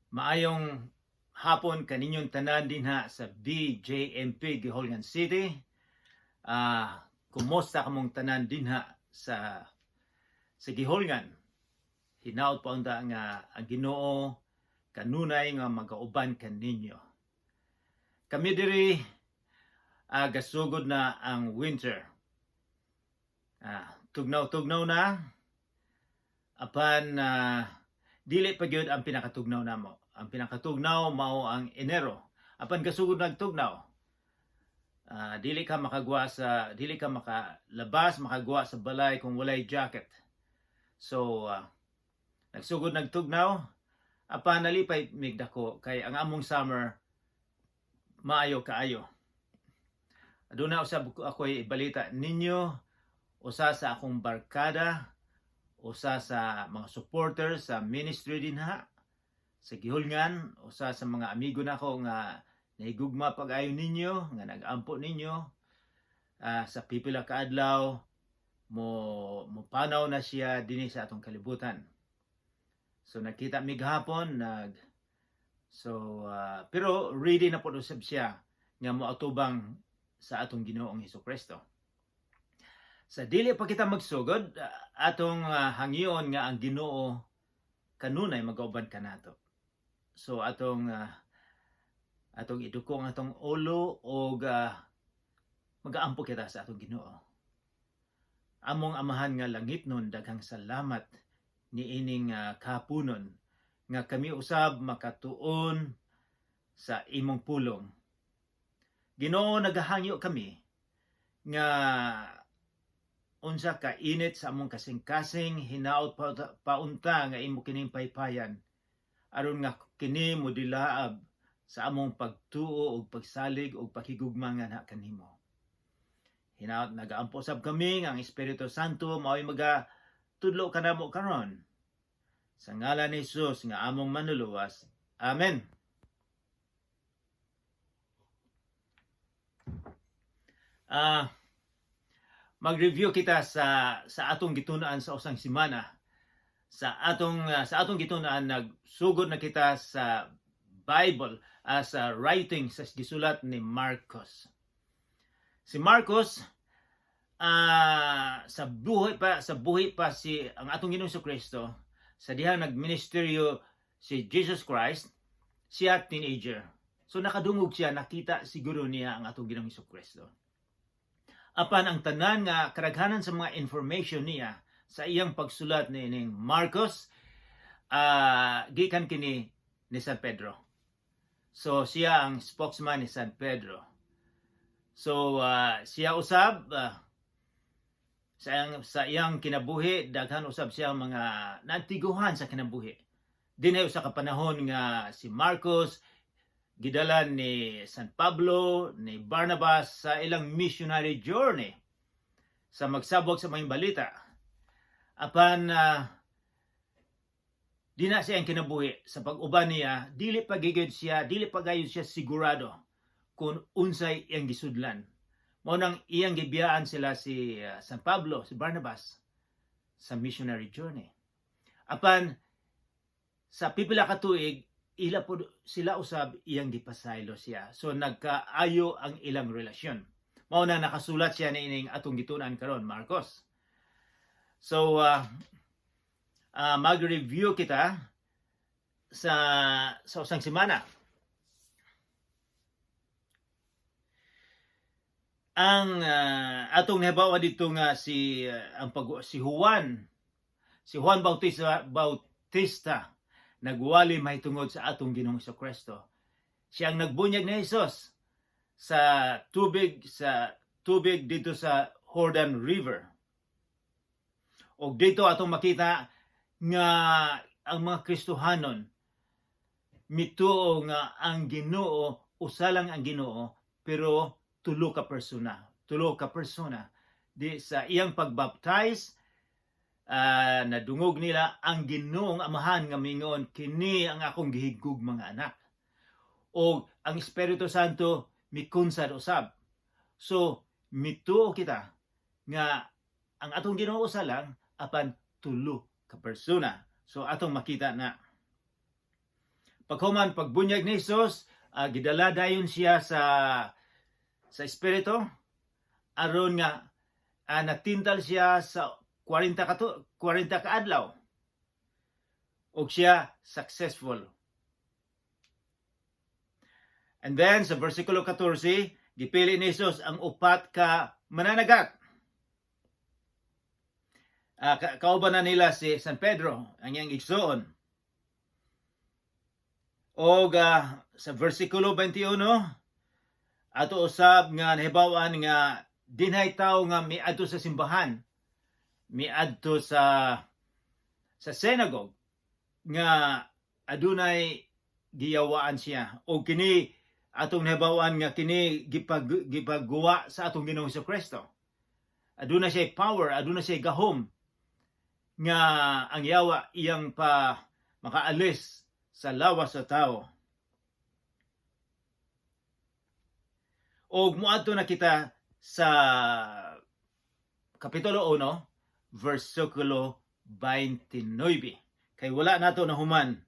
Maayong hapon kaninyong tanan dinha sa BJMP Guihulngan City. Kumusta kamong tanan dinha sa Guihulngan? Hinaot pa unta nga ang Ginoo kanunay nga magauban kaninyo. Kami diri, gasugod na ang winter. Tugnaw-tugnaw na, apan dili pa gyud ang pinakatugnaw namo. Ang pinakatugnaw mao ang Enero. Apan gasugod nagtugnaw. Dili ka makalabas, makagwa sa balay kung walay jacket. So nagsugod nagtugnaw, apan nalipay mig dako kay ang among summer maayo kaayo. Aduna usab ako'y ibalita ninyo: usa sa akong barkada, usa sa mga supporters sa ministry dinha sa Guihulngan, usa sa mga amigo nako nga nahigugma pag-ayo ninyo, nga nag-ampo ninyo, sa pipila ka adlaw mo mopanaw na siya dinhi sa atong kalibutan. So nagkita mi gahapon, nag so pero ready na pod usab siya nga moatubang sa atong Ginoong Hesus Kristo. Sa dili pa kita magsugod, atong hangyoon nga ang Ginoo kanunay magauban kanato. So atong iduko ang atong ulo og magaampo kita sa atong Ginoo. Among Amahan nga langitnon, daghang salamat niining kahaponon nga kami usab makatuon sa imong pulong. Ginoo, nagahangyo kami nga unsa ka init sa among kasing-kasing, hinaot paunta nga imo kining paypayan aron nga kini modilaab sa among pagtuo ug pagsalig ug paghigugma nganha kanimo. Hinaot, nagaampo sab kami nga ang Espiritu Santo mao'y maga tudlo kanamo karon. Sa ngalan ni Jesus nga among Manluluwas. Amen. Mag-review kita sa atong gitun-an sa usang semana. Sa atong gitun-an, nagsugod na kita sa Bible, sa writing sa gisulat ni Marcos. Si Marcos, sa buhi pa si ang atong Ginoong Kristo, sa dihang nagministeryo si Jesus Christ, siya teenager. So nakadungog siya, nakita siguro niya ang atong Ginoong Kristo. Apan ang tanan nga karaghanan sa mga information niya sa iyang pagsulat ni ining Marcos, gikan kini ni San Pedro. So siya ang spokesman ni San Pedro. So siya usab, sa iyang kinabuhi, daghan usab siya mga naantiguhan sa kinabuhi. Dinhi usa ka panahon nga si Marcos gidala ni San Pablo, ni Barnabas sa ilang missionary journey sa magsabwag sa maayong balita. Apan di na siya ang kinabuhi sa pag-uban niya, dili pa gigid siya, dili pa gayud siya sigurado kung unsay iyang gisudlan. Mao nang iyang gibiyaan sila, si San Pablo, si Barnabas, sa missionary journey. Apan sa pipila ka tuig, ila po sila usab iyang gipasaylo siya. So nagkaayo ang ilang relasyon. Mao na nakasulat siya niining atong gitun-an karon, Marcos. So mag-review kita sa usang semana. Ang atong nahibaw dito nga si ang pag si Juan Bautista nagwali mahitungod sa atong Ginoong Kristo. Siya ang nagbunyag ni Jesus sa tubig dito sa Jordan River. Og dito atong makita nga ang mga Kristohanon mituo nga ang Ginoo, usa lang ang Ginoo pero tulo ka persona, tulo ka persona. Di sa iyang pagbaptize, nadungog nila ang Ginoong Amahan nga mingon, "Kini ang akong gihigugma mga anak." O ang Espiritu Santo mikunsad usab. So mituo kita nga ang atong Ginoo usa lang apan tulo ka persona. So atong makita na. Paghuman pagbunyag ni Jesus, gidala dayon siya sa Espiritu aron nga natintal siya sa 40 ka adlaw ug siya successful. And then sa versikulo 14, gipili ni Jesus ang upat ka mananagat. Kauban na nila si San Pedro, ang iyang igsoon. Og sa versikulo 21, ato usab nga nahibaw-an nga dinhay tawo nga miadto sa simbahan, miadto sa synagogue nga adunay giyawaan siya, o kini atong nahibaw-an nga kini gipagguwa sa atong Ginoong Kristo. Aduna siya power, aduna siya gahom nga ang yawa iyang pa makaalis sa lawas sa tao. Og muadto na kita sa Kapitulo 1, versikulo 29. Kay wala nato na human.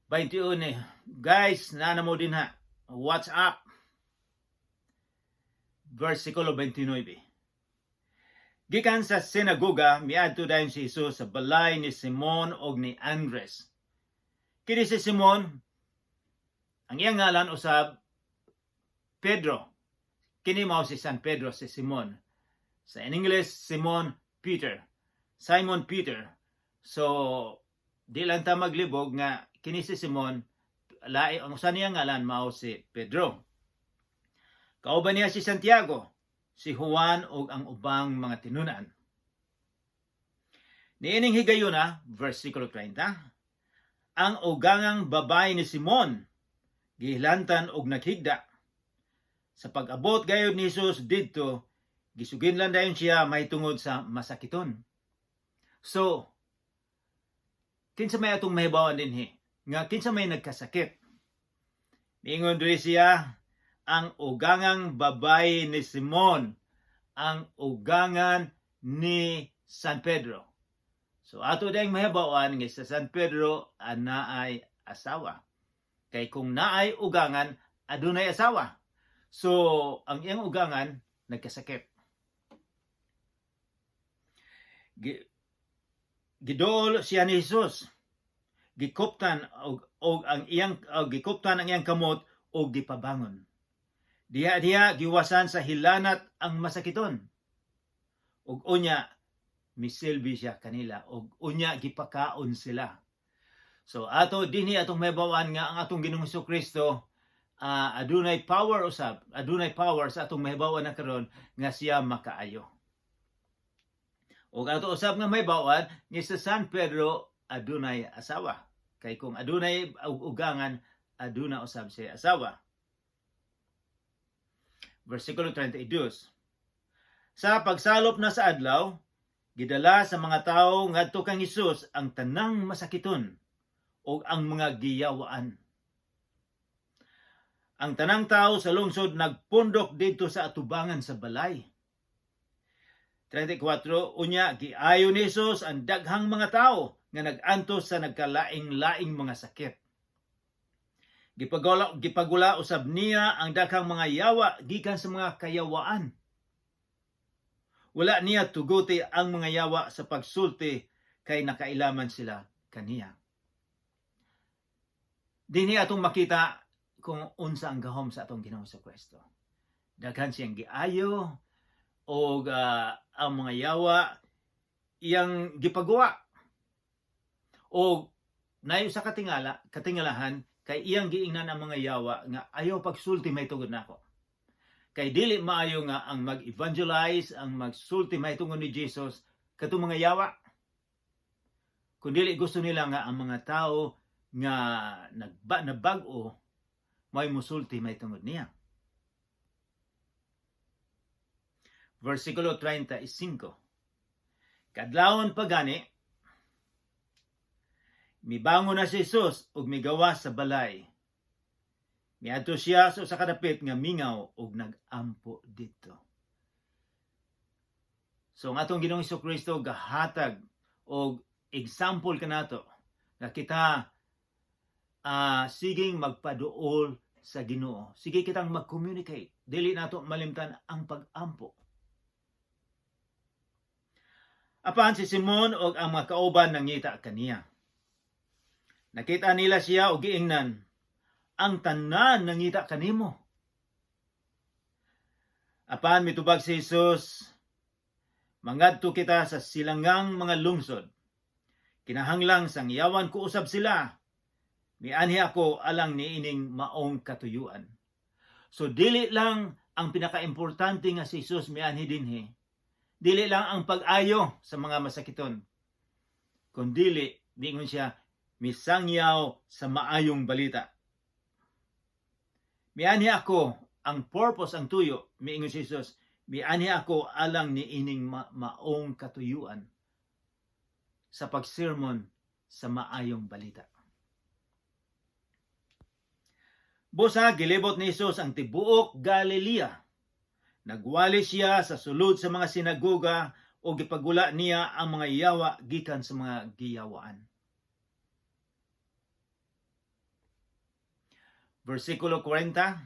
21 eh. Guys, nana mo din ha. What's up? Versikulo 29. Gikan sa sinagoga, miadto dayon si Jesus sa balay ni Simon og ni Andres. Kini si Simon, ang iyang ngalan usab Pedro. Kini mao si San Pedro, si Simon. Sa in English, Simon Peter. Simon Peter. So, di lang ta maglibog nga kini si Simon, lahi ang usa niyang ngalan mao si Pedro. Kauban niya si Santiago, si Juan ug ang ubang mga tinun-an. Niining higayuna, versikulo 30, ang ugangang babae ni Simon gihilantan og naghigda. Sa pag-abot gayud ni Jesus didto, gisuginlan dayon siya mahitungod sa masakiton. So, kinsa may atong mahibawan dinhi nga kinsa may nagkasakit? Miingon diri siya, ang ugangang babae ni Simon, ang ugangan ni San Pedro. So ato dayong mahibawan nga sa San Pedro anaay asawa. Kay kung naay ugangan, adunay asawa. So ang iyang ugangan nagkasakit. Gidool siya ni Jesus. Gikuptan ang iyang kamot og gipabangon. Diha diha giwasan sa hilanat ang masakiton. Ug unya misilbi siya kanila ug unya gipakaon sila. So ato dinhi atong mahibaw-an nga ang atong Ginoong Kristo adunay power usab, adunay power sa atong mahibaw-an na karon nga siya makaayo. Ug ato usab nga mahibaw-an nga sa San Pedro adunay asawa. Kay kung adunay ugangan, aduna usab siya asawa. Versikulo 32. Sa pagsalop na sa adlaw, gidala sa mga tawo ngadto kang Hesus ang tanang masakiton ug ang mga giyawaan. Ang tanang tao sa lungsod nagpundok didto sa atubangan sa balay. 34. Unya giayo ni Jesus ang daghang mga tao nga nag-antos sa nagkalaing-laing mga sakit. Gipagula usab niya ang daghang mga yawa gikan sa mga kayawaan. Wala niya tuguti ang mga yawa sa pagsulti kay nakailaman sila kaniya. Dinhi atong makita kung unsa ang gahom sa atong Ginoong Kristo. Daghan siyang giayo og ang mga yawa iyang gipaguwa. Og nayo sa katingalahan kay iyang giingnan ang mga yawa nga ayaw pagsulti mahitungod nako. Kay dili maayo nga ang mag-evangelize, ang magsulti mahitungod ni Jesus katong mga yawa. Kung dili gusto nila nga ang mga tao nga nabag-o may musulti mahitungod niya. Versikulo 35. Kadlawon pa gani, mibangon na si Jesus ug migawas sa balay. Miadto siya sa usa ka dapit nga mingaw ug nag-ampo didto. So ang atong Ginoong Kristo gahatag og example kanato Nga kita siging magpaduol sa Ginoo. Sige kitang mag-communicate. Dili nato malimtan ang pag-ampo. Apan si Simon og ang mga kauban nangita kaniya. Nakita nila siya og giingnan, "Ang tanan nangita kanimo." Apan mitubag si Jesus, "Mangadto kita sa silangang mga lungsod. Kinahanglang sangyawan ko usab sila. Mianhi ako alang niining maong katuyuan." So dili lang ang pinakaimportante nga si Jesus mianhi dinhi. Dili lang ang pag-ayo sa mga masakiton. Kundili, diingon siya, misangyaw sa maayong balita. Mianhi ako, ang purpose, ang tuyo, miingon si Jesus, mianhi ako alang niining maong katuyuan sa pagsermon sa maayong balita. Busa gilibot ni Jesus ang tibuok Galilea. Nagwali siya sa sulod sa mga sinagoga o gipagula niya ang mga yawa gikan sa mga giyawaan. Versikulo 40.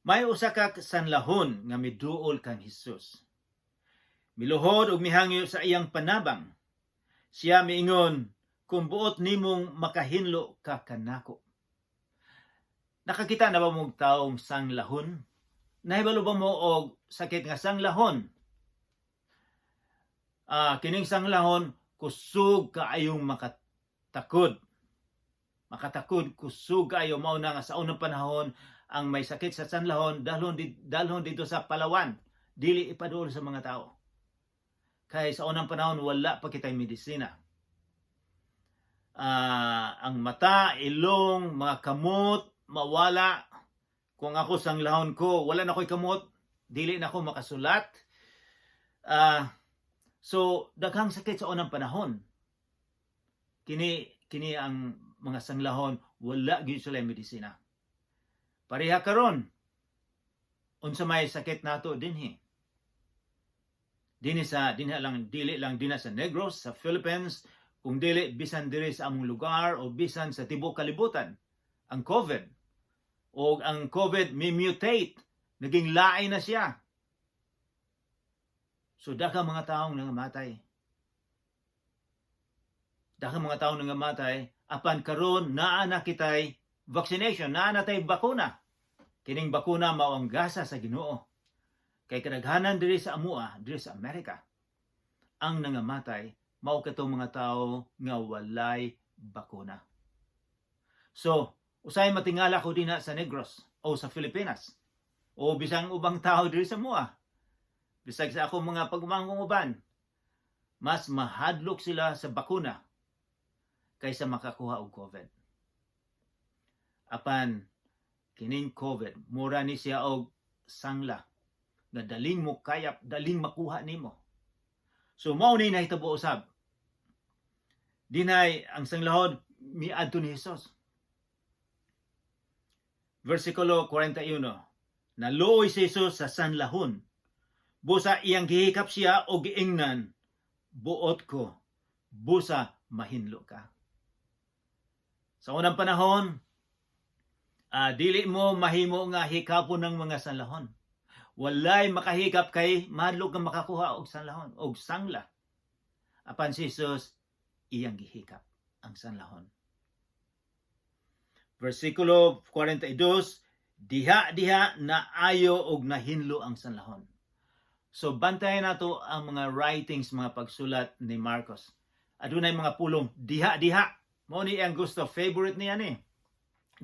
May usa ka sanlahon nga miduol kang Hesus. Miluhod ug mihangyo sa iyang panabang. Siya miingon, "Kung buot nimong, makahinlo ka kanako." Nakakita na ba mo og taong sanglahon? Nahibalo ba mo og sakit nga sanglahon? Kining sanglahon kusog kaayong makatakod. Makatakod, kusog kaayo. Mao na nga sa unang panahon, ang may sakit sa sanlahon dalhon dito sa Palawan, dili ipaduol sa mga tao. Kay sa unang panahon wala pa kitay medisina. Ang mata, ilong, mga kamot mawala. Kung ako sanglahon ko, wala na ko'y kamot, dili na ako makasulat. So daghang sakit sa unang panahon. Kini kini ang mga sanglahon, wala gyud sila medisina. Pareha karon, unsa may sakit nato dinhi? Dinhi sa dinhi lang, dili lang dinha sa Negros, sa Philippines, kung dili bisan diri sa among lugar o bisan sa tibuok kalibutan, ang COVID. O ang COVID mi mutate, naging lain na siya. So daghang mga taong nangamatay. Daghang mga taong nangamatay apan karon naa na kitay vaccination, naa na tay bakuna. Kining bakuna mao ang gasa sa Ginoo. Kay kadaghanan diri sa amua, diri sa Amerika, ang nangamatay mao katong mga tao nga walay bakuna. So, usay matingala ko dinha sa Negros o sa Pilipinas o bisang ubang tao diri sa amua. Bisag sa akong mga pagumangkong uban, mas mahadlok sila sa bakuna kaysa makakuha og COVID. Apan kining COVID, mura ni siya og sangla nga daling mo kayap, daling makuha nimo. So mao ni nahitabo usab. Dinay ang sanglahon miadto ni Hesus. Versikulo 41. Naluoy si Jesus sa sanlahon. Busa iyang gihikap siya o giingnan, "Buot ko, busa mahinlo ka." Sa unang panahon, dili mo mahimo nga hikapon ng mga sanlahon. Walay makahikap kay mahadlok nga makakuha og sanlahon og sangla. Apan si Jesus, iyang gihikap ang sanlahon. Versikulo 42, diha-diha naayo og nahinlo ang sanlahon. So bantayan nato ang mga writings, mga pagsulat ni Marcos. Adunay mga pulong diha-diha. Mao ni ang gusto, favorite niya ni.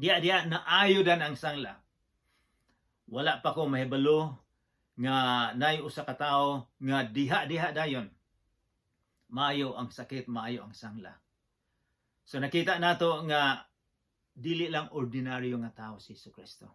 Diha-diha naayo dan ang sangla. Wala pa ko mahibalo nga nay usa ka tawo nga diha-diha dayon. Maayo ang sakit, maayo ang sangla. So nakita nato nga dili lang ordinaryo nga tao si Jesu Kristo.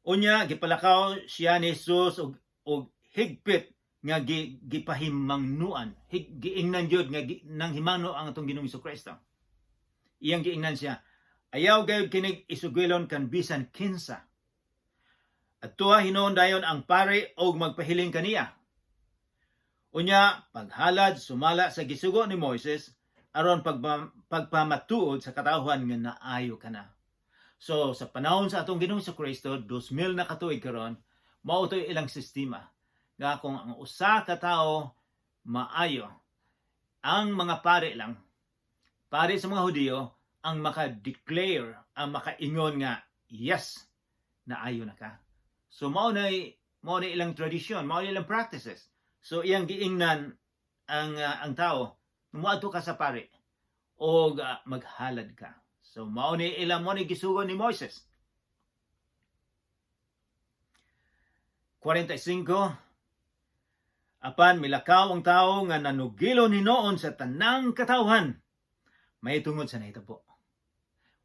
Unya gipalakaw siya ni Jesus og higpit nga gipahimangnuan. Giingnan jud nga nang himangno ang atong Ginoong Kristo. Iyang giingnan siya, "Ayaw gayud kinig isugilon kan bisan kinsa." Adtoa hinuon dayon ang pari og magpahiling kaniya. Unya paghalad sumala sa gisugo ni Moises aron pagpamatuod sa katawhan nga naayo ka na. So sa panahon sa atong Ginoong Kristo, 2000 na katuig karon, mao to'y ilang sistema nga kung ang usa ka tawo maayo, ang mga pare lang, pare sa mga Hudiyo, ang maka-declare, ang makaingon nga yes, naayo na ka. So mao na ilang tradisyon, mao na ilang practices. So iyang giingnan ang tao, muadto ka sa pare og maghalad ka. So mao ni gisugo ni Moises. 45. Apan milakaw ang tao nga nanugilon hinuon sa tanang katawhan mahitungod sa nahitabo.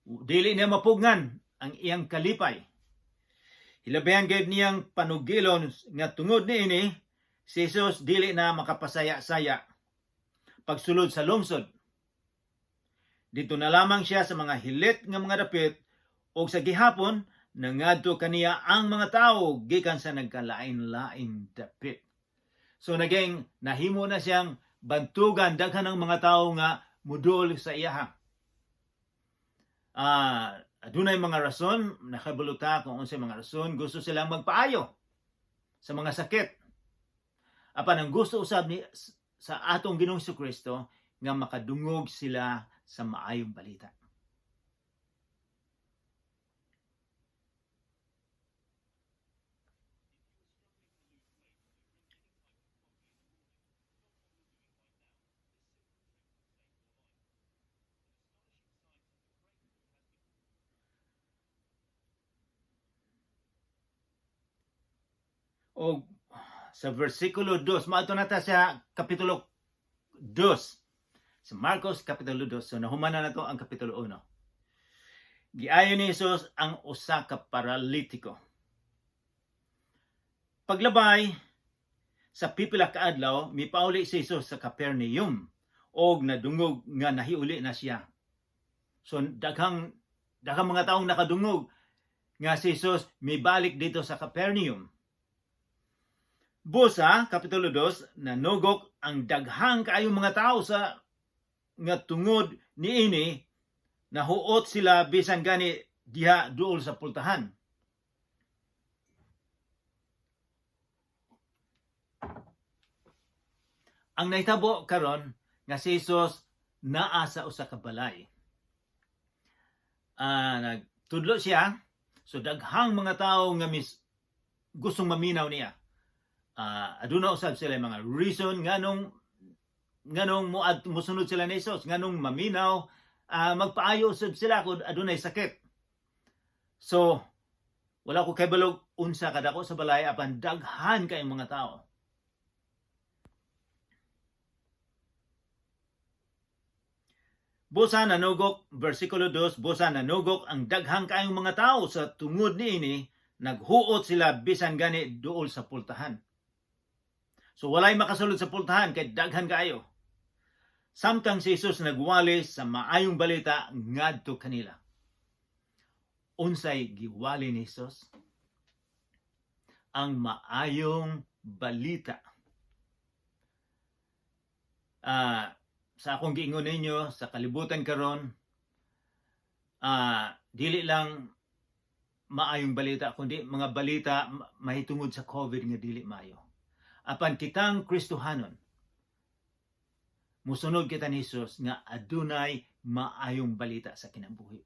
Dili niya mapugngan ang iyang kalipay. Hilabihan gayud niyang panugilon nga tungod niini si Jesus dili na makapasaya-saya pagsulod sa lungsod. Didto na lamang siya sa mga hilit nga mga dapit, ug sa gihapon nangadto kaniya ang mga tawo gikan sa nagkalain-laing dapit. So naging nahimo na siyang bantugan, daghan ng mga tawo nga mudol sa iyaha. Adunay mga rason, nakabalo ta kung unsay mga rason, gusto silang magpaayo sa mga sakit. Apan ang gusto usab ni sa atong Ginoong Kristo nga makadungog sila sa maayong balita. O sa versikulo 2, maadto na ta sa kapitulo 2. Sa Marcos kapitulo 2. So nahuman na nato ang kapitulo 1. Giayo ni Jesus ang usa ka paralitiko. Paglabay sa pipila ka adlaw, mipauli si Jesus sa Capernaum og nadungog nga nahiuli na siya. So daghang daghang mga taong nakadungog nga si Jesus mibalik didto sa Capernaum. Busa, Kapitulo 2, nanugok ang daghang kaayong mga tao sa nga tungod niini nahuot sila bisan gani diha duol sa pultahan. Ang nahitabo karon nga si Jesus naa sa usa ka balay. Nagtudlo siya, so daghang mga tao nga mis gustong maminaw niya. Aduna usab sila mga reason nganong mosunod sila ni Jesus, nganong maminaw, magpaayo usab sila kung adunay sakit. So wala ko kabalog unsa kadako sa balay, apan daghan kay mga tao. Busa nanugok, versikulo 2, busa nanugok ang daghang kaayong mga tao sa tungod niini, naghuot sila bisan gani duol sa pultahan. So walay makasulod sa pultahan kay daghan kaayo. Samtang si Jesus nagwali sa maayong balita ngadto kanila. Unsay giwali ni Jesus? Ang maayong balita. Sa akong giingon ninyo sa kalibutan karon, dili lang maayong balita kundi mga balita mahitungod sa COVID nga dili maayo. Apan kitang Kristohanon, musunod kita ni Jesus nga adunay maayong balita sa kinabuhi.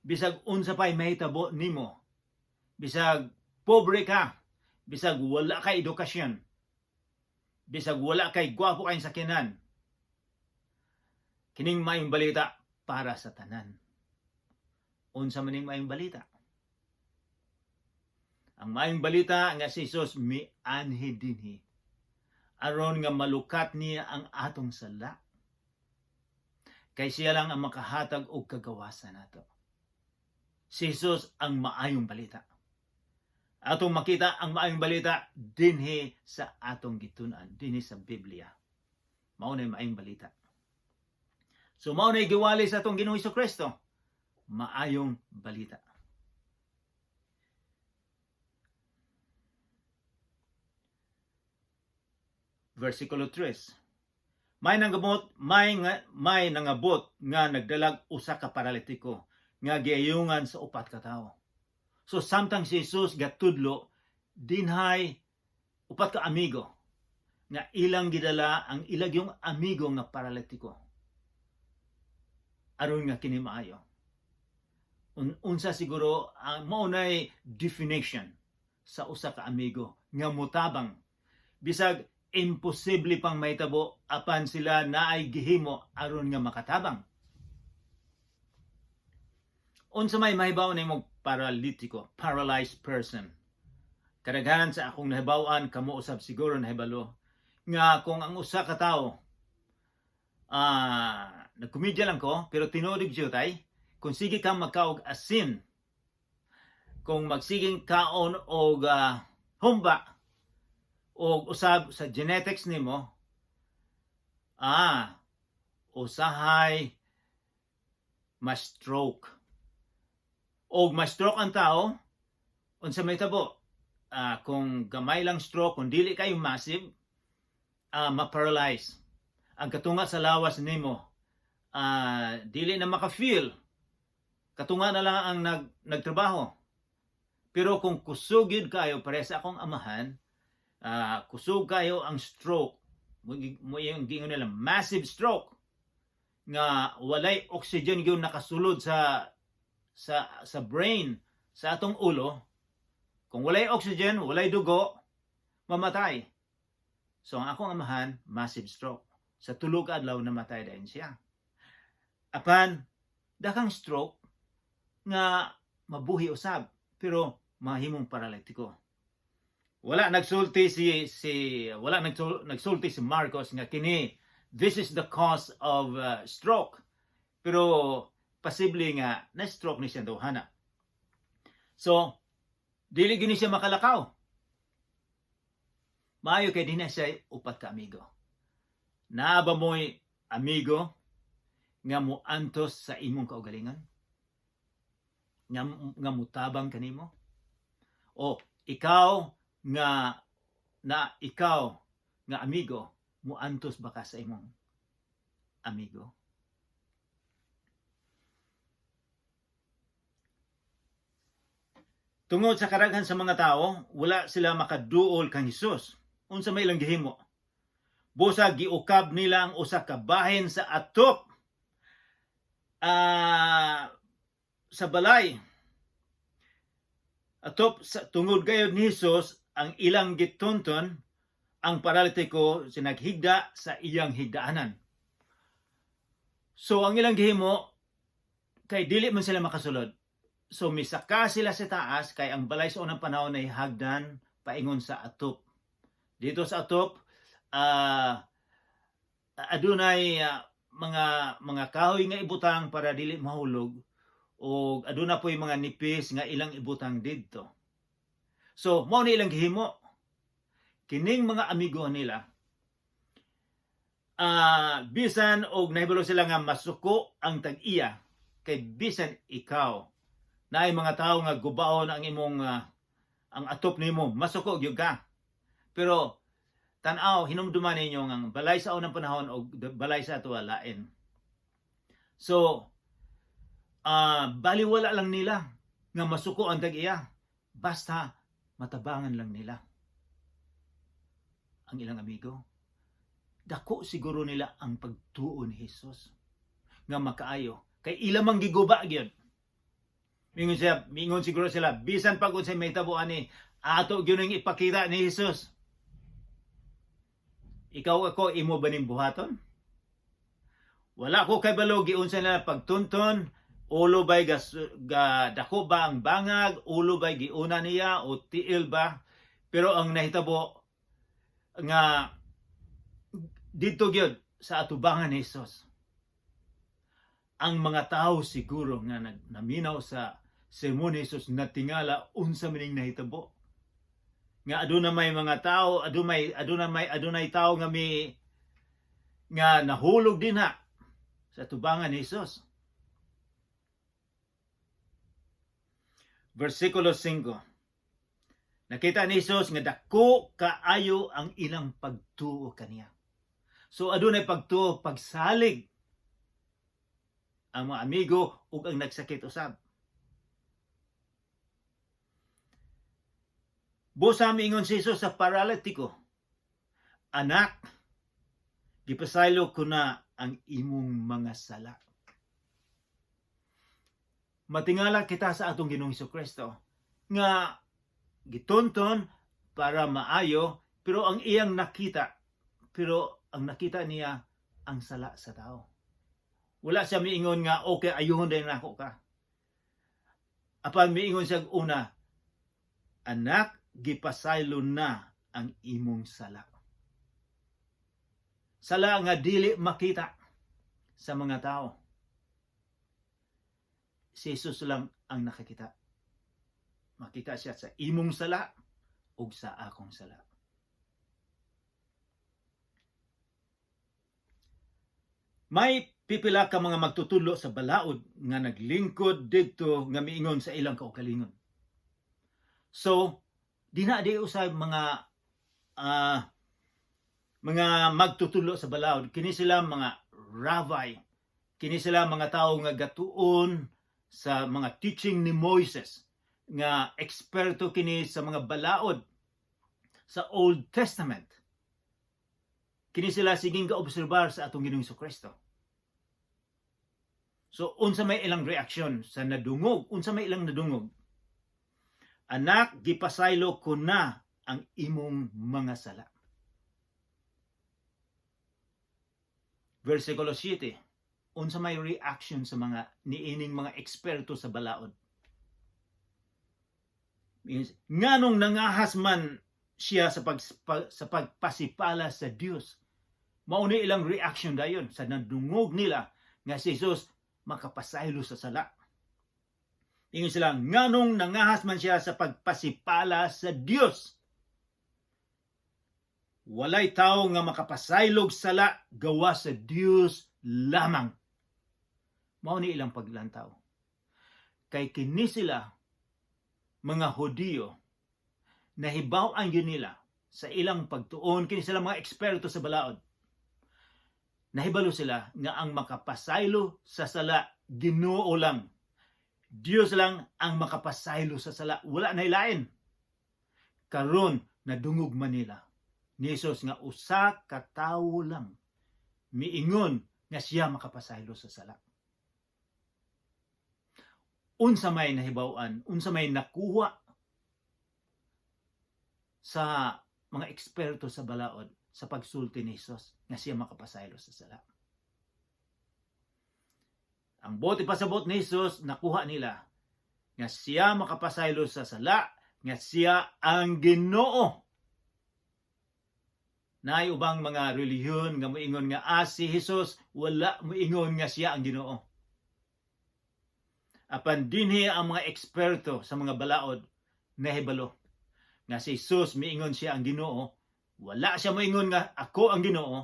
Bisag unsa pay mahitabo nimo, bisag pobre ka, bisag wala kay edukasyon, bisag wala kay gwapo kay sakyanan, kining maayong balita para sa tanan. Unsa man ning maayong balita? Ang maayong balita nga si Jesus mianhi dinhi aron nga malukat niya ang atong sala. Kay siya lang ang makahatag og kagawasan nato. Si Jesus ang maayong balita. Atong makita ang maayong balita dinhi sa atong gitun-an, dinhi sa Biblia. Mao na maayong balita. So mao na giwali sa atong Ginoong Kristo, maayong balita. Versikulo 3. May nangabot nga nagdalag usa ka paralitiko nga giayungan sa upat ka tawo. So samtang si Jesus gatudlo, dinhay upat ka amigo nga ilang gidala ang ilang yung amigo nga paralitiko aron nga kini maayo. Unsa siguro ang mao nay definition sa usa ka amigo nga mutabang bisag imposible pang mahitabo, apan sila naay gihimo aron nga makatabang? Unsa may mahibaw nimo paralitiko, paralyzed person? Kadaghanan sa akong nahibaw-an, kamo usab siguro nahibalo nga kung ang usa ka tawo, nagkomedya lang ko, pero tinuod gyud tay, kung sige kang magkaog asin, kung magsiging kaon og humba og usab sa genetics nimo, usahay ma-stroke. Og ma-stroke ang tao, unsa may tabo? Kung gamay lang stroke, kung dili kayo massive, ma-paralyze. Ang katunga sa lawas nimo, dili na maka-feel. Katunga na lang ang nagtrabaho. Pero kung kusog gyud kayo, pare sa akong amahan, kusog kayo ang stroke, mo yung giingon nila massive stroke nga walay oxygen gyud nakasulod sa brain, sa atong ulo. Kung walay oxygen, walay dugo, mamatay. So ang akong amahan, massive stroke. Sa 3 ka adlaw, namatay dayon siya. Apan dakang stroke nga mabuhi usab, pero mahimong paralitiko. Wala nagsulti si Marcos nga kini, this is the cause of stroke, pero posible nga na stroke ni siya tawhana. So dili gyud ni siya makalakaw. Maayo kay dinha siya upat ka amigo. Naa ba mo'y amigo nga muantos sa imong kaugalingon, nga mutabang kanimo, o ikaw nga na ikaw nga amigo, muantos ba ka sa imong amigo? Tungod sa karaghan sa mga tao, wala sila makaduol kang Hesus. Unsa may ilang gihimo? Busa giukab nila ang usa ka bahin sa atop sa balay. Atop sa tungod gayod ni Hesus ang ilang gitunton ang paralitiko sinaghigda sa iyang higdaanan. So ang ilang gihimo, kay dili man sila makasulod. So misaka sila sa taas, kay ang balay sa unang panahon ay hagdan paingon sa atop. Dito sa atop, adunay mga kahoy nga ibutang para dili mahulog o aduna po'y mga nipis nga ilang ibutang didto. So mao ni ilang gihimo. Kining mga amigo nila, bisan og nahibalo sila nga masuko ang tag-iya, kay bisan ikaw naay mga tawo nga gubaon ang imong ang atop nimo, masuko gyud ka. Pero tan-aw, hinumduman ninyo nga ang balay sa unang panahon og balay sa ato lain. So baliwala lang nila nga masuko ang tag-iya, basta matabangan lang nila ang ilang amigo. Dako siguro nila ang pagtuo ni Jesus nga makaayo kay ila mang giguba gyud. Mingon siguro sila, bisan pag unsay mahitabo ani, ato gyud ning ipakita ni Jesus. Ikaw, ako, imo ba ning buhaton? Wala ko kay balo giunsa nila pagtunton, ulo bay ga dako ba ang bangag, ulo bay giuna niya o tiil ba? Pero ang nahitabo nga didto gyud sa atubangan ni Jesus. Ang mga tao siguro nga naminaw sa sermon ni Jesus, natingala unsa man ning nahitabo. Nga aduna may mga tao, adunay tao nga mi nga nahulog dinha sa atubangan ni Jesus. Versikulo 5. Nakita ni Jesus nga dako kaayo ang ilang pagtuo kaniya. So adunay pagtuo, pagsalig ang mga amigo ug ang nagsakit usab. Busa miingon si Jesus sa paralitiko, "Anak, gipasaylo ko na ang imong mga sala." Matingala kita sa atong Ginoong Kristo nga gitunton para maayo, pero ang nakita niya ang sala sa tao. Wala siya miingon nga, "Okay, ayuhon din nako ka." Apan miingon siya una, "Anak, gipasaylo na ang imong sala." Sala nga dili makita sa mga tao. Si Jesus lang ang nakakita. Makita siya sa imong sala ug sa akong sala. May pipila ka mga magtutudlo sa balaod nga naglingkod didto nga miingon sa ilang kaugalingon. So, dina di usab mga magtutudlo sa balaod, kini sila mga rabbi, kini sila mga tawo nga gatuon sa mga teaching ni Moises, nga eksperto kini sa mga balaod sa Old Testament. Kini sila siging gaobserbar sa atong Ginoong Kristo. So unsa may ilang reaksyon sa nadungog? Unsa may ilang nadungog? "Anak, gipasaylo ko na ang imong mga sala." Versikulo 7. Unsa may reaction sa mga niining mga eksperto sa balaod? Nganong nangahas man siya sa pagpasipala sa Dios? Mao ni ilang reaction dayon sa nadungog nila nga si Jesus makapasaylo sa sala. Ingon sila, "Nganong nangahas man siya sa pagpasipala sa Dios? Walay tao nga makapasaylog sala gawas sa Dios lamang." Mao ni ilang paglantaw. Kay kini sila mga Hudiyo, nahibaw-an gyud nila sa ilang pagtuon, kini sila mga eksperto sa balaod. Nahibalo sila nga ang makapasaylo sa sala, Ginoo lang. Dios lang ang makapasaylo sa sala, wala na ilain. Karon nadungog man nila ni Jesus nga usa ka tawo lang miingon nga siya makapasaylo sa sala. Unsa may nahibaw-an, unsa may nakuha sa mga eksperto sa balaod sa pagsulti ni Jesus nga siya makapasaylo sa sala? Ang buot ipasabot ni Jesus, nakuha nila nga siya makapasaylo sa sala, nga siya ang Ginoo. Naay ubang mga relihiyon nga moingon nga si Jesus, wala moingon nga siya ang Ginoo. Apan dinhi ang mga eksperto sa mga balaod nahibalo nga si Jesus miingon siya ang Ginoo, wala siya moingon nga ako ang Ginoo,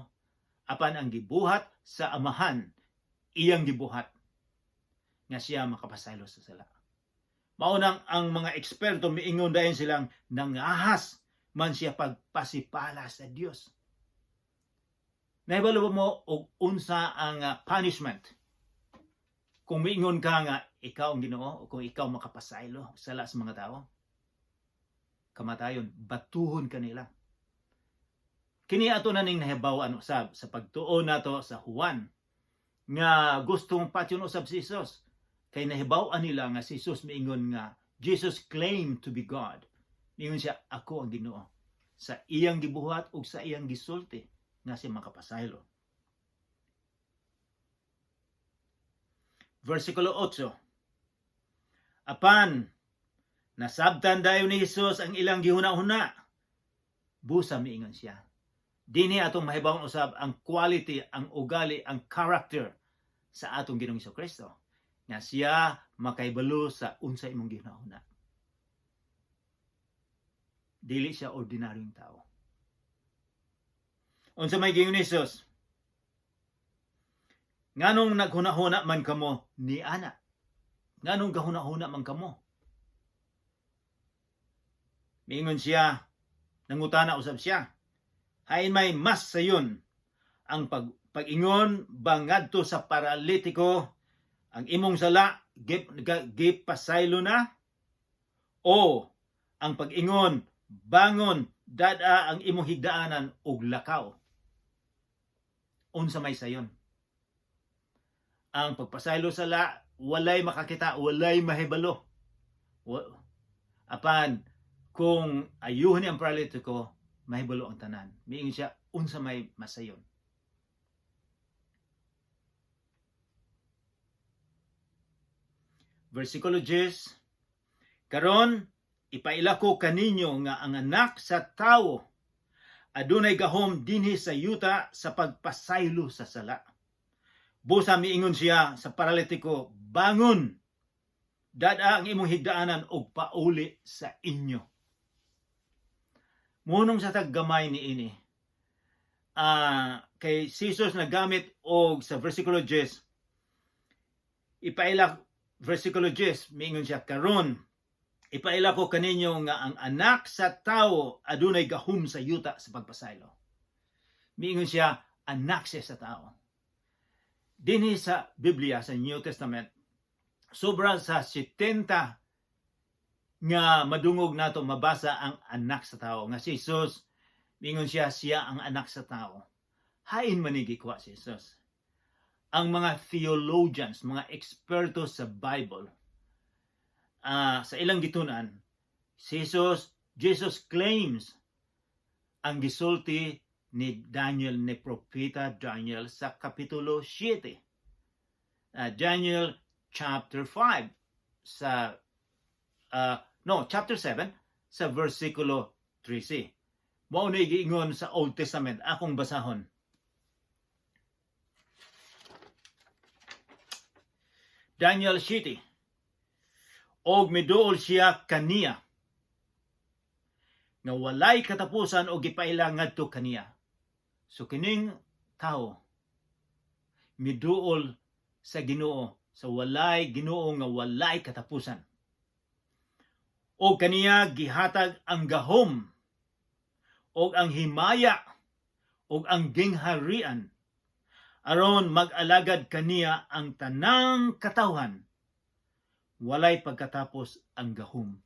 apan ang gibuhat sa Amahan iyang gibuhat nga siya makapasaylo sa sala. Mao nang ang mga eksperto miingon dayon silang nangahas man siya pagpasipala sa Dios. Nahibalo ba mo og unsa ang punishment kung miingon ka nga ikaw ang Ginoo o kung ikaw makapasaylo sala sa mga tao? Kamatayon, batuhon kanila. Kini ato na ning nahibaw-an usab sa pagtuo nato sa Juan nga gustong patyon usab si Jesus kay nahibaw-an nila nga si Jesus miingon nga Jesus claimed to be God. Miingon siya, "Ako ang Ginoo," sa iyang gibuhat ug sa iyang gisulti nga siya makapasaylo. Versikulo 8. Apan nasabtan dayon ni Jesus ang ilang gihuna-huna. Busa miingon siya. Dinhi atong mahibaw usab ang quality, ang ugali, ang character sa atong Ginoong Kristo. Nga siya makahibalo sa unsa imong gihuna-huna. Dili siya ordinaryong tao. Unsa may giingon ni Jesus? "Nganong naghuna-huna man kamo ni ana? Nganong gahuna-huna man kamo?" Miingon siya, nangutana usab siya, "Hain may mas sayon, ang pag-ingon ba ngadto sa paralitiko, 'Ang imong sala gipasaylo na,' o ang pag-ingon, 'Bangon, dad-a ang imong higdaanan ug lakaw'? Unsa may sayon?" Ang pagpasaylo sa sala, walay makakita, walay mahibalo. Apan kung ayuhon ni ang paralitiko, mahibalo ang tanan. Miingon siya, "Unsa may masayon?" Versikulo 10, "Karon ipaila ko kaninyo nga ang Anak sa Tawo adunay gahom dinhi sa yuta sa pagpasaylo sa sala." Busa miingon siya sa paralitiko, "Bangon, dad-a ang imong higdaanan ug pauli sa inyo." Munong sa taggamay ni ini. Kay si Jesus nagamit og sa versikulo 10, ipaila, versikulo 10, miingon siya, "Karon ipaila ko kaninyo nga ang Anak sa Tawo adunay gahom sa yuta sa pagpasaylo." Miingon siya, anak siya sa tao. Dinhi sa Biblia, sa New Testament, sobra sa 70 nga madungog nato, mabasa ang Anak sa Tao nga si Jesus. Miingon siya, siya ang Anak sa Tao. Hain man ni gikuha si Jesus? Ang mga theologians, mga eksperto sa Bible, sa ilang gitun-an, si Jesus, Jesus claims ang gisulti ni Daniel, ni Propeta Daniel sa Kapitulo 7. Daniel chapter 5 sa no, chapter 7 sa versikulo 13. Mao ni giingon sa Old Testament, akong basahon. Daniel 7. "Og miduol siya kaniya nga walay katapusan og gipaila ngadto kaniya." So kining tao miduol sa Ginoo, sa walay Ginoo nga walay katapusan. "Og kaniya gihatag ang gahom og ang himaya og ang gingharian aron mag-alagad kaniya ang tanang katawhan. Walay pagkatapos ang gahom."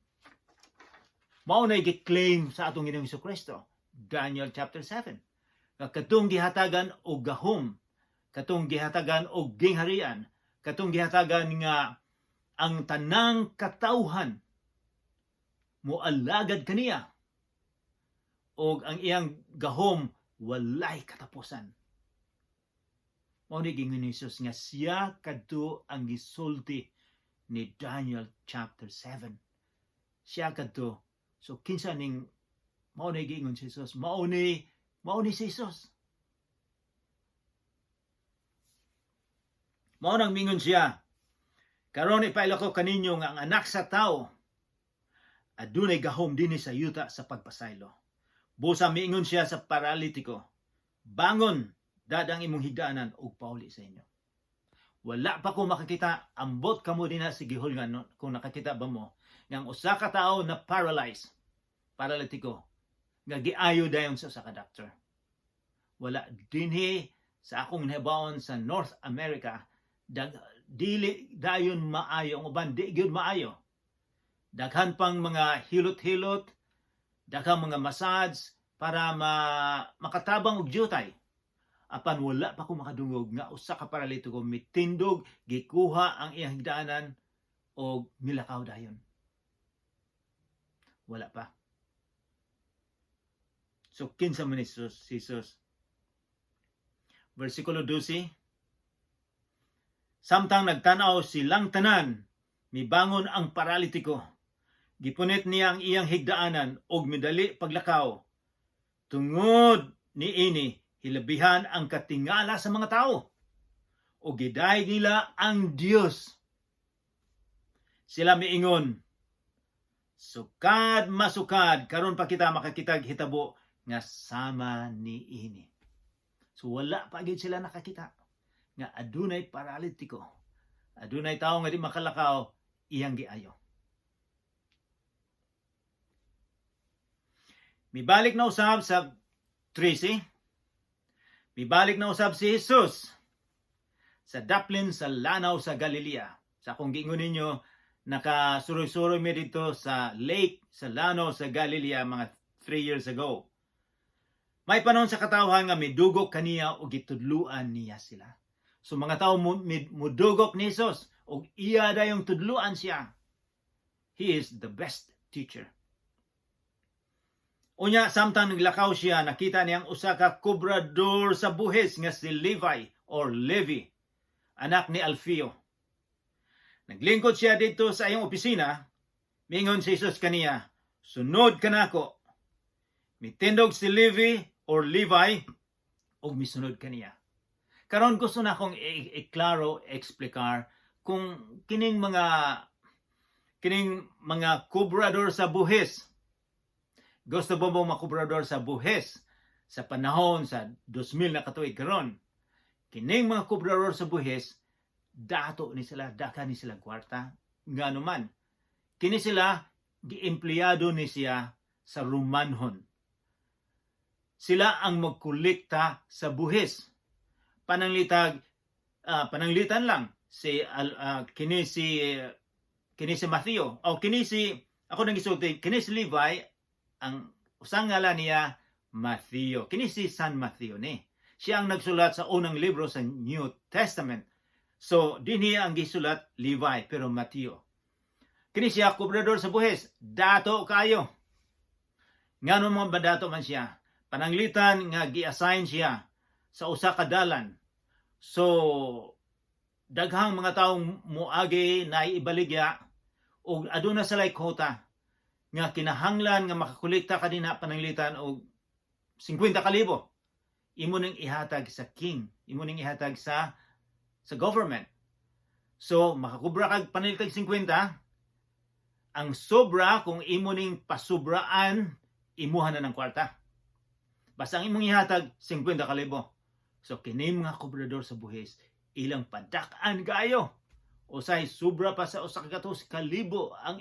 Mao na gi-claim sa atong Ginoong Kristo, Daniel chapter 7. Nga katong gihatagan og gahom, katong gihatagan og gingharian, katong gihatagan nga ang tanang katawhan moalagad kaniya og ang iyang gahom walay katapusan. Mao ni giingon ni Jesus nga siya kadto ang gisulti ni Daniel chapter 7. Siya kadto. So kinsa ning mao ni giingon si Jesus? Mao ni si Jesus. Mao nang mingon siya, "Karon ipaila ko kaninyo nga ang Anak sa Tao adunay gahom dinhi sa yuta sa pagpasaylo." Busa miingon siya sa paralitiko, "Bangon, dad-a ang imong higdaanan ug pauli sa inyo." Wala pa ko makakita, ambot kamo dinha sa gihulngan, no, kung nakakita ba mo nga ang usa ka tawo na paralyzed, paralitiko, nga giayo dayon sa usa ka doctor. Wala dinhi sa akong nahibaon sa North America, dili dayon maayo ang uban, di gyud maayo. Daghan pang mga hilot-hilot, daghang mga massage para makatabang og jutay. Apan wala pa ko makadungog nga usa ka paralitiko mitindog, gikuha ang iyang higdaanan og milakaw dayon. Wala pa. So kinsa man ni Jesus? Jesus. Versikulo 12. "Samtang nagtanaw silang tanan, mibangon ang paralitiko. Gipunit niya ang iyang higdaanan ug midali paglakaw. Tungod niini, hilabihan ang katingala sa mga tao ug gidayeg nila ang Dios. Sila miingon, 'Sukad masukad karon pa kita makakitag hitabo nga sama niini.'" So wala pa gyud sila nakakita nga adunay paralitiko. Adunay tawo nga di makalakaw, iyang giayo. Mibalik na usab sa 13. Mibalik na usab si Jesus sa daplin sa Lanaw sa Galilea. Sa akong giingon ninyo, nakasuroy-suroy mi dito sa lake sa Lanaw sa Galilea mga 3 years ago. May panahon sa katawhan nga midugok kaniya ug gitudluan niya sila. So mga tao mudugok ni Jesus ug iya dayong tudluan siya. He is the best teacher. Unya, samtang naglakaw siya, nakita niyang usa ka kobrador sa buhis nga si Levi or Levi, anak ni Alfeo. Naglingkod siya dito sa iyang opisina, mingon si Jesus kaniya, "Sunod ka nako." Mitindog si Levi or Levi ug misunod kaniya. Karon gusto na akong iklaro, eksplikar kung kining mga kobrador sa buhis. Gusto mo mo makobrador sa buhis sa panahon sa 2000 na katuig karon? Kining mga kobrador sa buhis, dato ni sila, daka ni sila kwarta. Ngano man, kini sila, giempleyado ni siya sa Romanhon. Sila ang magkolekta sa buhis. Pananglitan lang si kini si Matthew o kini si, ako nang gisulti, kini si Levi, ang usang ngalan niya Matthew. Kini si San Matthew ni. Siya ang nagsulat sa unang libro sa New Testament. So, dinhi ang gisulat Levi pero Matthew. Kini siya kobrador sa buhis. Dato kayo. Ngano mga badato man siya? Pananglitan nga gi-assign siya sa usa ka dalan. So, daghang mga taong muagi na ibaligya ug aduna sila quota nga kinahanglan nga makakolekta ka dinha pananglitan og 50 kalibo. Imo ning ihatag sa king, imo ning ihatag sa government. So makakubra kag pananglitag 50, ang sobra, kung imo ning pasubraan, imuha na ng kwarta. Basta ang imong ihatag 50 kalibo. So kini mga kobrador sa buhis, ilang padak-an kaayo. Usay sobra pa sa 100,000 ang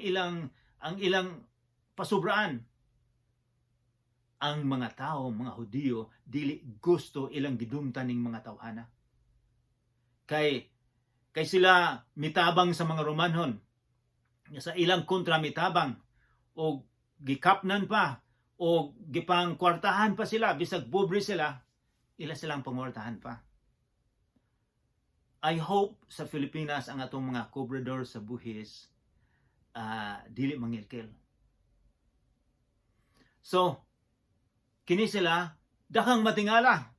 ilang pasubraan. Ang mga tao, mga Hudiyo, dili gusto, ilang gidumtan ning mga tawhana. Kay sila mitabang sa mga Romanhon. Sa ilang kontra mitabang o gikapnan pa o gipang kwartahan pa sila bisag pobre sila, ila silang pangwartahan pa. I hope sa Pilipinas ang atong mga kobrador sa buhis dili mangilkil. So, kini sila daghang matingala.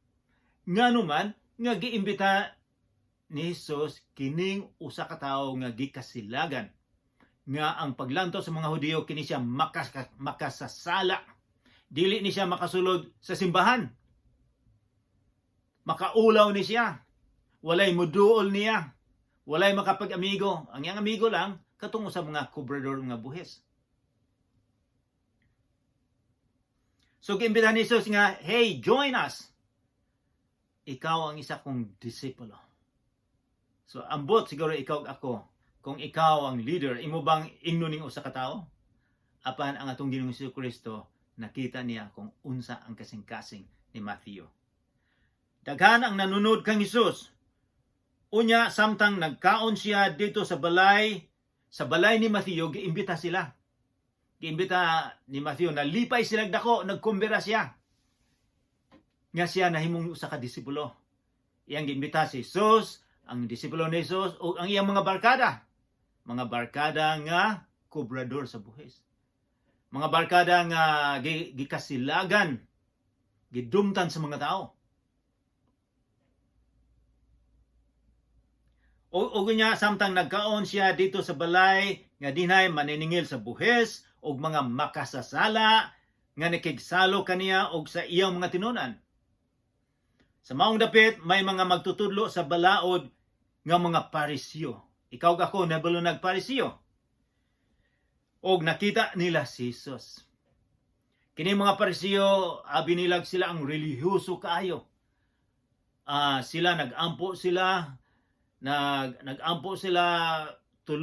Ngano man nga giimbita ni Jesus kining usa ka tawo nga gikasilagan nga ang paglantaw sa mga Hudiyo, kini siya makasasala. Dili ni siya makasulod sa simbahan. Makaulaw ni siya. Walay muduol niya. Walay makapag-amigo. Ang iyang amigo lang katong sa mga kobrador nga buhis. So giimbitahan ni Jesus nga, "Hey, join us. Ikaw ang isa kong disipulo." So ambot siguro ikaw ug ako, kung ikaw ang leader, imo bang ingnon ning usa ka tawo? Apan ang atong Ginoong Kristo, nakita niya kung unsa ang kasing-kasing ni Matthew. Daghan ang nanunod kang Hesus. Unya, samtang nagkaon siya dito sa balay ni Matthew, giimbita sila. Giimbita ni Matthew, nalipay sila dako, nagkumbira siya. Nga siya nahimong usa ka disipulo. Iyang giimbita si Jesus, ang disipulo ni Jesus, o ang iyang mga barkada. Mga barkada nga kobrador sa buhis. Mga barkada nga gikasilagan, gidumtan sa mga tao. O niya, samtang nagkaon siya dito sa balay nga dinhay maniningil sa buhis og mga makasasala nga nakigsalo kaniya og sa iyang mga tinunan. Sa maong dapit may mga magtutudlo sa balaod nga mga Pariseo. Ikaw ug ako nabalo nagparisiyo. Og nakita nila si Jesus. Kini mga Pariseo, abi nilag sila ang relihiyoso kaayo. Sila nag-ampo sila, nag-ampo sila 3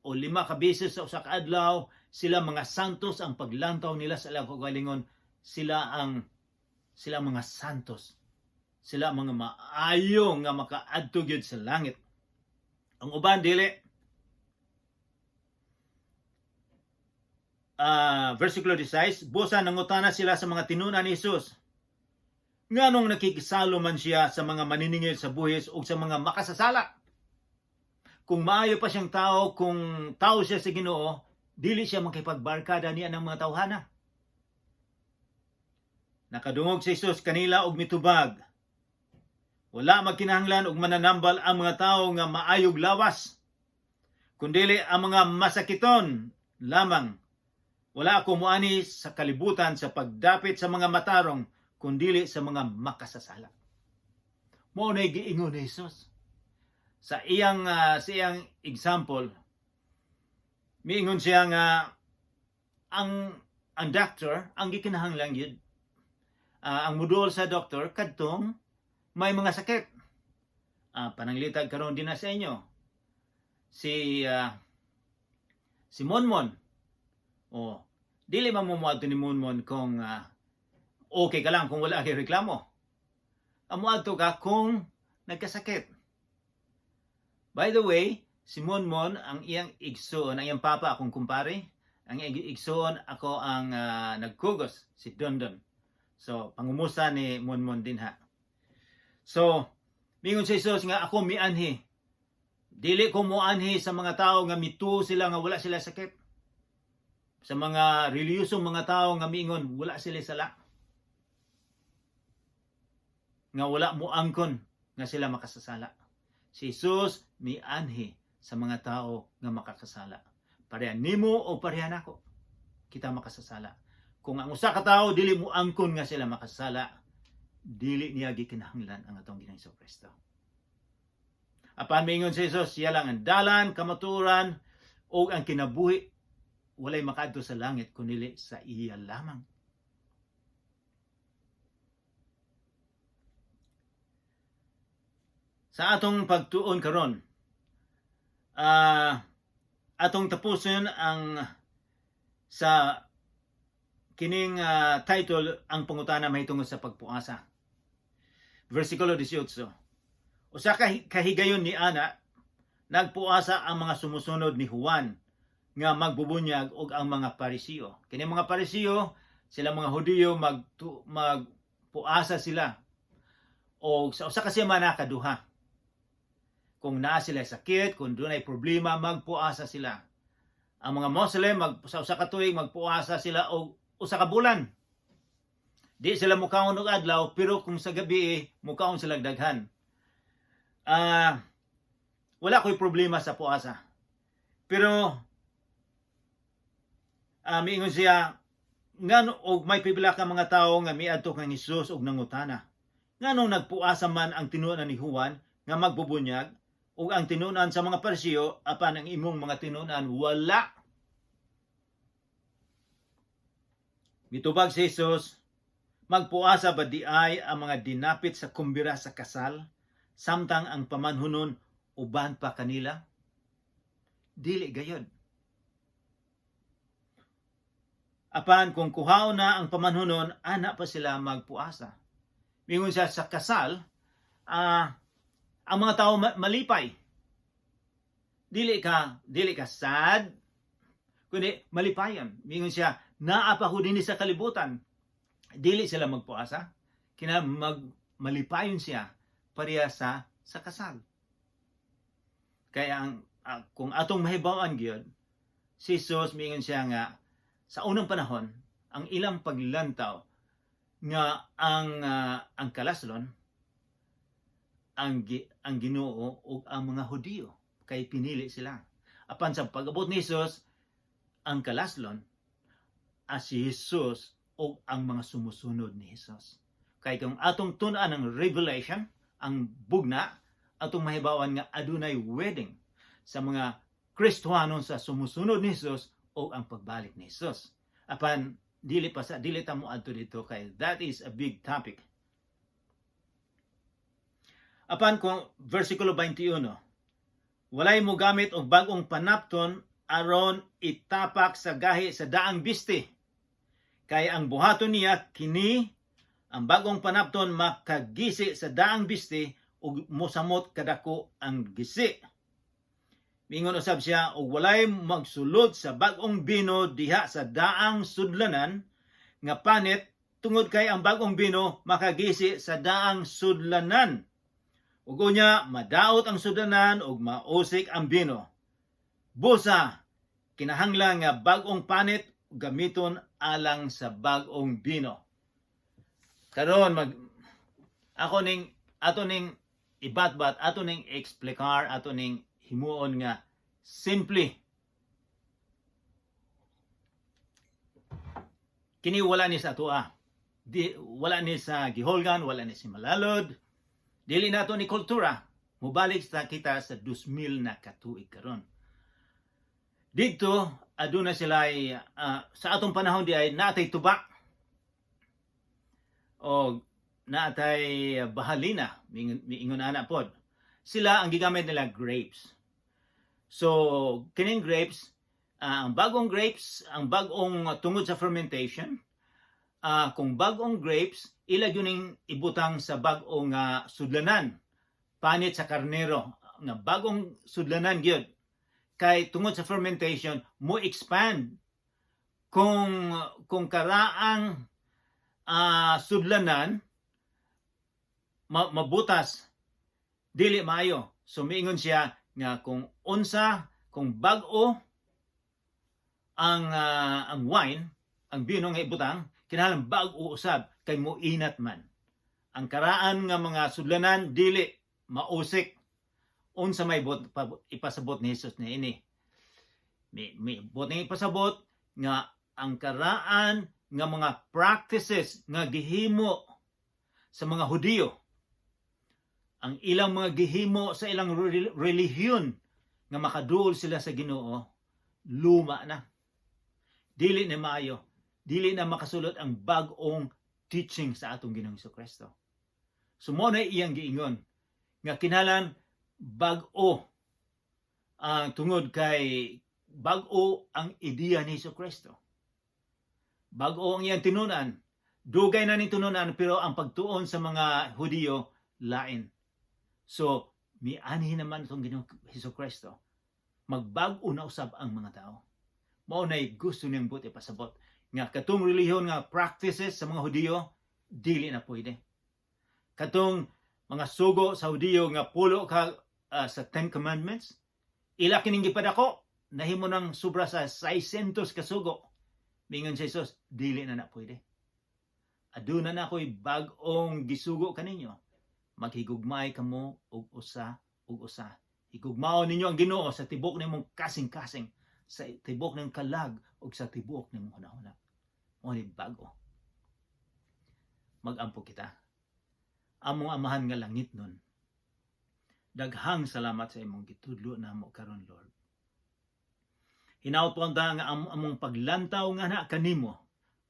o 5 ka beses sa usa ka adlaw. Sila mga santos ang paglantaw nila sa ilang kaugalingon. Sila ang mga santos. Sila ang mga maayo nga makaadto gyud sa langit. Ang uban dili. Versikulo 16, busa nangutana sila sa mga tinun-an ni Jesus. Nganong nakikisalo man siya sa mga maniningil sa buhis o sa mga makasasala? Kung maayo pa siyang tao, kung tao siya sa Ginoo, dili siya makipagbarkada niya ng mga tawhana. Nakadungog si Jesus kanila og mitubag. Wala magkinahanglan og mananambal ang mga tao nga maayog lawas, kundili ang mga masakiton lamang. Wala ako muani sa kalibutan sa pagdapit sa mga matarong, kundili sa mga makasasala. Mao na giingon ni Jesus. Sa iyang example, miingon siya nga ang doctor ang gikinahanglan gyud, ang mudol sa doctor kadtong may mga sakit. Pananglitag karon din na sa inyo. Si Monmon. O dili man mo moadto ni Monmon kung okay ka lang, kung wala kay reklamo. Ang moadto ka kung nagkasakit. By the way, si Monmon, ang iyang igsoon, ang iyang papa akong kumpare, ang iyang igsoon ako ang nagkugos, si Dondon. So, pangumusta ni Monmon din ha. So, mingon si Jesus nga ako mianhi. Dili ko moanhi sa mga tao nga mituo sila nga wala sila sakit. Sa mga reliyosong mga tao nga miingon wala sila sala. Nga wala mo angkon nga sila makasasala. Si Jesus mianhi sa mga tao nga makakasala. Pareha nimo o pareha nako, kita makasasala. Kung ang usa ka tawo dili mo angkon nga sila makasala, dili niya gikinahanglan ang atong Ginoong Kristo. Apan miingon si Jesus, siya lang ang dalan, kamatuoran ug ang kinabuhi. Walay makaadto sa langit kundi sa iya lamang. Sa atong pagtuon karon, atong tapusin ang sa kining title, ang pangutana mahitungod sa pagpuasa. Versikulo 18. Usa ka kahigayon ni ana, nagpuasa ang mga sumusunod ni Juan nga magbubunyag og ang mga Parisiyo. Kini mga Parisiyo, sila mga Hudiyo, magpuasa sila og sa usa ka semana kaduha. Kung naa sila sakit, kung dunay problema, magpuasa sila. Ang mga Muslim sa usa ka tuig magpuasa sila og usa ka bulan. Di sila mukaon og adlaw, pero kung sa gabi mukaon sila daghan. Wala ko'y problema sa puasa. Pero miingon siya ngano og may pipila ka mga tawo nga miadto kang Hesus og nangutana. Nganong nagpuasa man ang tinunan ni Juan nga magbubunyag ug ang tinunan sa mga Parisiyo, apan ang imong mga tinunan wala? Mitubag si Jesus, magpuasa ba di ay ang mga dinapit sa kumbira sa kasal, samtang ang pamanhunon uban pa kanila? Dili gayod. Apan kung kuhaon na ang pamanhunon, ana pa sila magpuasa. Mingon siya sa kasal, ang mga tao malipay. Dili ka sad, kundi malipayon. Mingon siya, naa pa ko dinhi sa kalibutan. Dili sila magpuasa. Kina mag malipayon siya pareha sa kasal. Kaya ang kung atong mahibaw-an gyud, si Jesus miingon siya nga sa unang panahon ang ilang paglantaw nga ang kalaslon ang Ginoo ug ang mga Hudiyo kay pinili sila. Apan sa pag-abot ni Jesus, ang kalaslon as si Jesus ug ang mga sumusunod ni Jesus. Kay kung atong tun-an ang Revelation, ang bugna, atong mahibawan nga adunay wedding sa mga Kristohanon sa sumusunod ni Jesus o ang pagbalik ni Jesus. Apan dili pa sa dili ta mo adto dito kay that is a big topic. Apan kung versikulo 21, walay mo gamit og bag-ong panapton aron itapak sa gahi sa daang biste. Kay ang buhaton niya kini, ang bagong panapton makagisi sa daang biste ug mosamot kadako ang gisi. Mingon usab siya, og walay magsulod sa bag-ong bino diha sa daang sudlanan nga panit, tungod kay ang bag-ong bino makagisi sa daang sudlanan. Ug unya madaot ang sudlanan ug mausik ang bino. Busa kinahanglan nga bag-ong panit gamiton alang sa bag-ong bino. Karon mag ako ning ato ning ibatbat, ato ning eksplikar, ato ning himuon nga simple. Kini wala ni sa atoa. Di, wala ni sa Giholgan, wala ni si Malalod. Dili nato ni kultura. Mubalik sa kita sa 2000 na katuig karon. Dito, aduna sila ay, sa atong panahon di ay naatay tuba o naatay bahalina, miingon ana pod. Sila, ang gigamit nila, grapes. So, kining grapes, ang bagong grapes, ang bagong tungod sa fermentation, kung bagong grapes, ila gyud ning ibutang sa bagong sudlanan. Panit sa karnero, nga bagong sudlanan gyud. Kay tungod sa fermentation, mo expand. Kung karaang sudlanan, mabutas, dili maayo. So miingon siya nga kung unsa, kung bag-o ang wine, ang bino nga ibutang, kinahanglan bag-o usab kay moinat man. Ang karaan nga mga sudlanan, dili mausik. Unsa may bot, ipasabot ni Jesus ni ini? May bot ni ipasabot nga ang karaan nga mga practices nga gihimo sa mga Hudiyo, ang ilang mga gihimo sa ilang relihiyon nga makaduol sila sa Ginoo, luma na. Dili na maayo. Dili na makasulod ang bag-ong teaching sa atong Ginoong Kristo. So mo na iyang giingon nga kinahanglan bag-o ang tungod kay bag-o ang ideya ni Hesus Kristo. Bag-o ang iyang tinunan. Dugay na ni tinunan, pero ang pagtuon sa mga Hudiyo lain. So mianhi naman itong Ginoong Hesus Kristo. Magbag-o na usab ang mga tao. Mao nay gusto niyang buot ipasabot nga katong relihiyon nga practices sa mga Hudiyo, dili na pwede. Katong mga sugo sa Hudiyo nga pulo ka sa Ten Commandments, ila kining gipadako, nahimo ng sobra sa 600 ka sugo. Mingon si Jesus, dili na na pwede. Aduna na ako'y bag-ong gisugo kaninyo. Maghigugmay kamo og usa og usa. Higugmaon ninyo ang Ginoo sa tibok nimong kasing-kasing, sa tibok ng kalag ug sa tibuok nimong hunahuna. Mao ni bag-o. Magampo kita. Among Amahan nga langit nun, daghang salamat sa imong gitudlo namo karon, Lord. Hinaut po nga among paglantaw nga na kanimo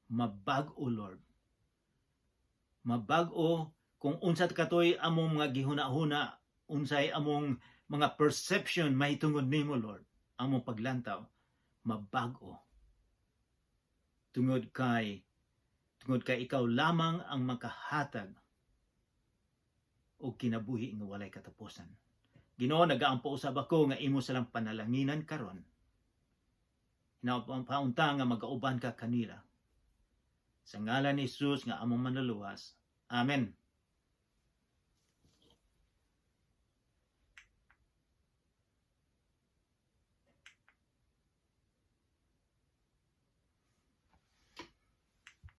mabag-o, Lord. Mabag-o kung unsa katoy among mga gihuna-huna, unsay among mga perception mahitungod nimo, Lord. Among paglantaw mabag-o. Tungod kay ikaw lamang ang makahatag og kinabuhi nga walay katapusan. Ginoo, nagaampo usab ako nga imo silang panalanginan karon. Hinaut paunta nga magauban ka kanila. Sa ngalan ni Jesus nga among Manluluwas. Amen.